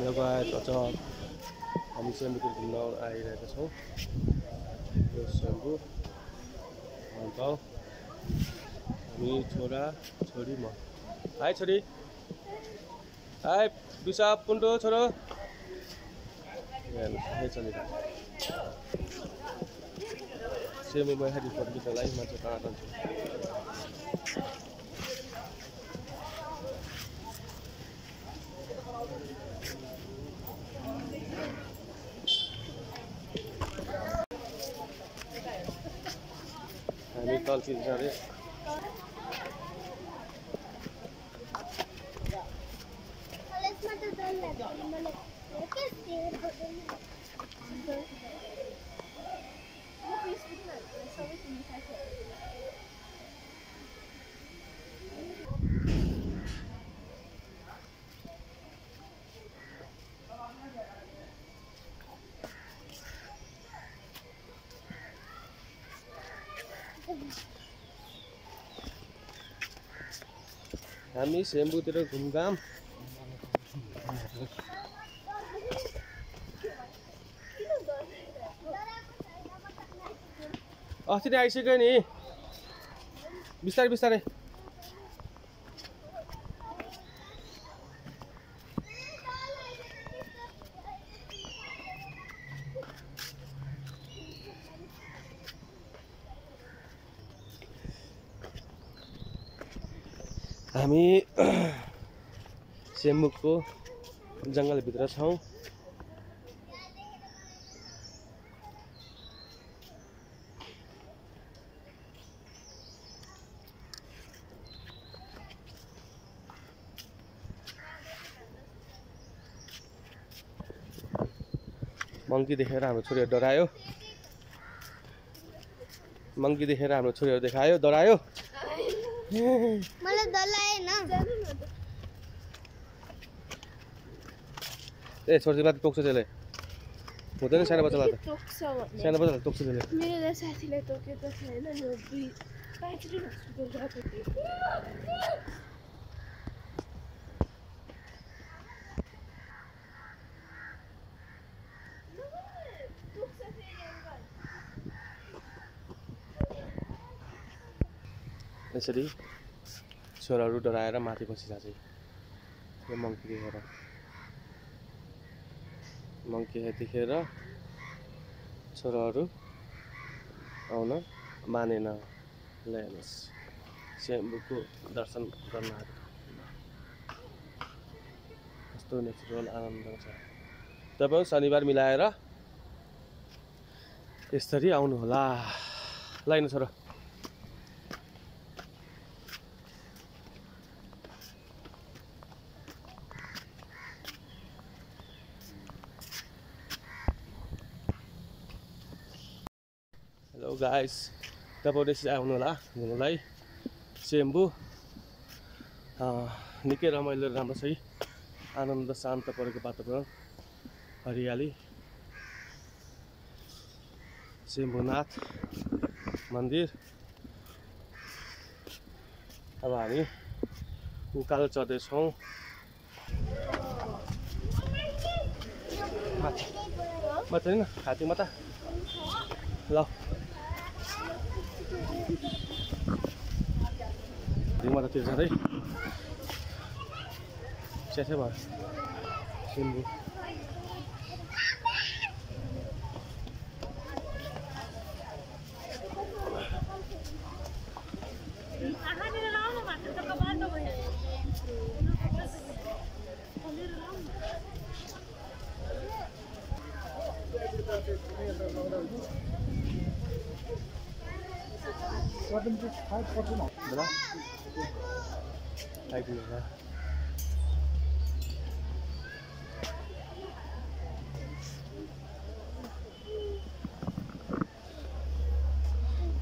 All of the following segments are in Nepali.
Hello guys, what's up? हामी सेम्बुतिर घुम्न आइरहेका छौँ। यो सेम्बु अन्त हामी छोरा छोरी म। हाई छोरी। हाई बिसा पुन्टो छोरो। यहाँ चलिरहेको सेम्बुमा हेरी फोटो खिच्नलाई मान्छे कहाँ हामी तल्तिर जाँदै हामी सेम्बुतिर घुमघाम अस्ति नै आइसक्यो नि बिस्तारै बिस्तारै हामी सेम्बुको जङ्गलभित्र छौँ। मंकी देखेर हाम्रो छोरीहरू डरायो। मंकी देखेर हाम्रो छोरीहरू देखायो डरायो। मलाई डर लागेन। ए छोरीलाई टोक्छ त्यसले। हुँदैन सानो बच्चालाई त। सानो बच्चालाई टोक्छ त्यसले। मेरो साथीलाई टोकेको छैन नि दुई पाँचवटा हस्पिटल गएको थियो। यसरी छोराहरू डराएर माथि बसिरहेको छ। यो मंकी देखेर छोराहरू आउन मानेन। ल हेर्नुहोस् सेम्बुको दर्शन गर्न आएको कस्तो नेचुरल आनन्द छ। तपाईँ शनिबार मिलाएर यसरी आउनुहोला। लाइन छोरा हेलो गाइस, तपाईहरु यसरी आउनु होला घुम्नलाई सेम्बु। निकै रमाइलो राम्रो छ। आनन्द शान्त परेको वातावरण हरियाली सेम्बुनाथ मन्दिर। अब हामी उकालो चढ्दैछौँ। माथि हैन हात्ती माता ल मातातिर जाँदै स्यासै भयो सेम्बु।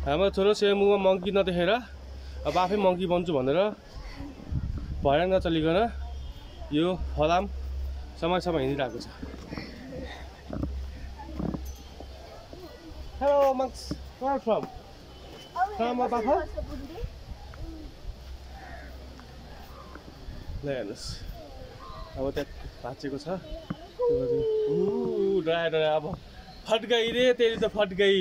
हाम्रो छोरो सेम्बुमा मंकी नदेखेर अब आफै मंकी बन्छु भनेर भएर नचलिकन यो फलाम समयसम्म हिँडिरहेको छ। Hello monks, where are you from? From Bafa? ल हेर्नुहोस् अब त्यहाँ भाँचेको छ डरायो डरायो अब फटगाई रे तेरी त फटगाई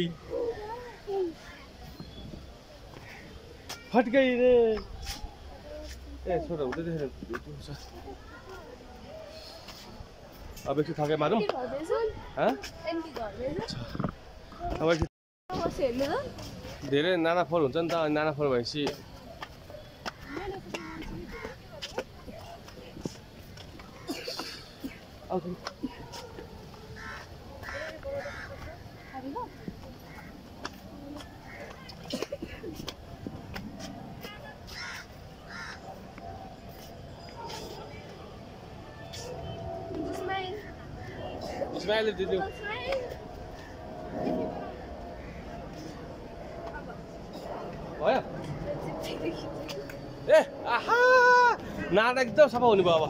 फटगाई रे ए छोरा हुँदै देखेर अब एकछिन थकाइ मारौँ अब धेरै नाना फल हुन्छ नि त अनि नाना फल भएपछि Smile did you? भयो ए आहा नाना एकदम सफा हुनु भयो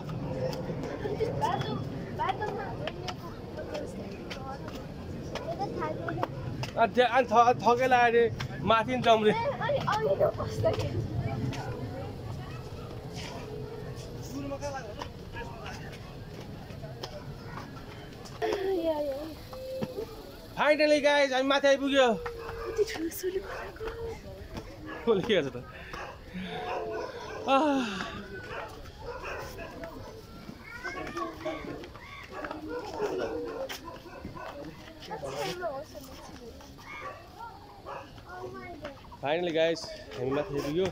अब थकेला अरे माथि जम्रे फाइनली गाइज हामी माथि आइपुग्यो कसले के गर्छ त फाइनली गाइज हामी माथि आइपुग्यो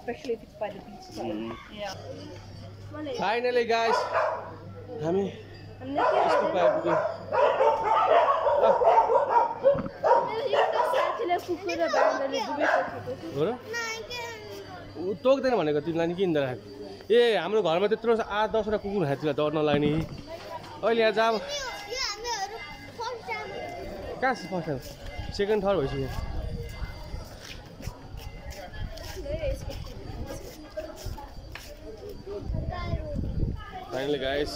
Especially if it's by the beach side. Yeah. Finally guys हामी यस्तो आइपुग्यो हो र टोक्दैन भनेको तिमीलाई नि किन राखेको ए हाम्रो घरमा त्यत्रो 8-10वटा कुकुर खायो तिमीलाई डर नलाग्ने अहिले यहाँ जब कहाँ छ फर्स्ट टाइम सेकेन्ड थर्ड भइसक्यो फाइनली गाइस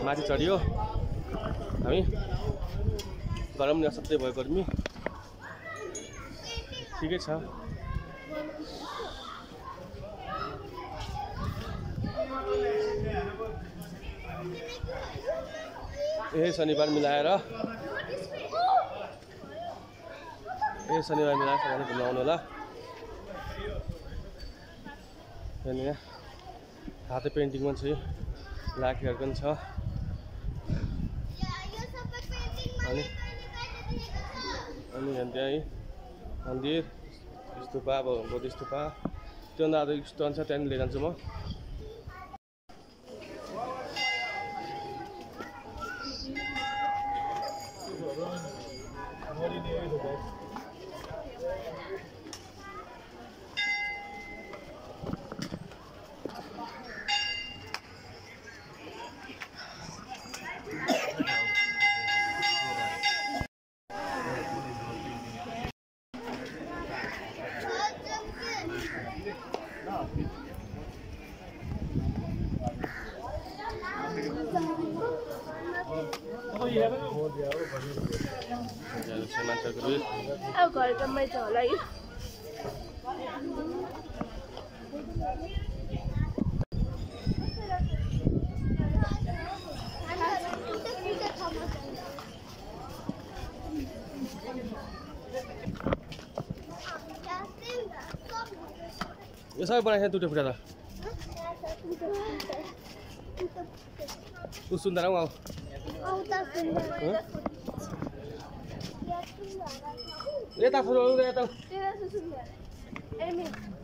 माथि चढ्यो हामी गरम नि असाध्यै भयो गर्मी ठिकै छ ए शनिबार मिलाएर सँगै घुम्न आउनु होला अनि यहाँ हाते पेन्टिङ पनि छ लाखेहरू पनि छ अनि त्यहाँ मन्दिर स्तूपा अब बौद्ध स्तूपा त्योभन्दा अझ स्टोन छ त्यहाँनिर लिएर जान्छु म अब घरमै छ होला यो यो सबै बनाएको टुटे फुटा त ऊ सुन्दर हौ यता फुल यता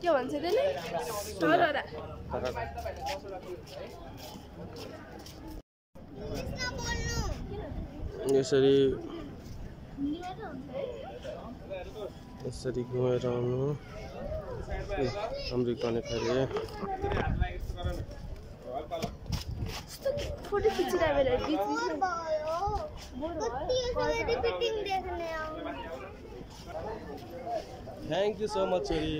के भन्छ त्यसले यसरी घुमेर आउनु हाम्रो कने खरे फोटो खिचिरा बेला थ्याङ्क यू सो मच छोरी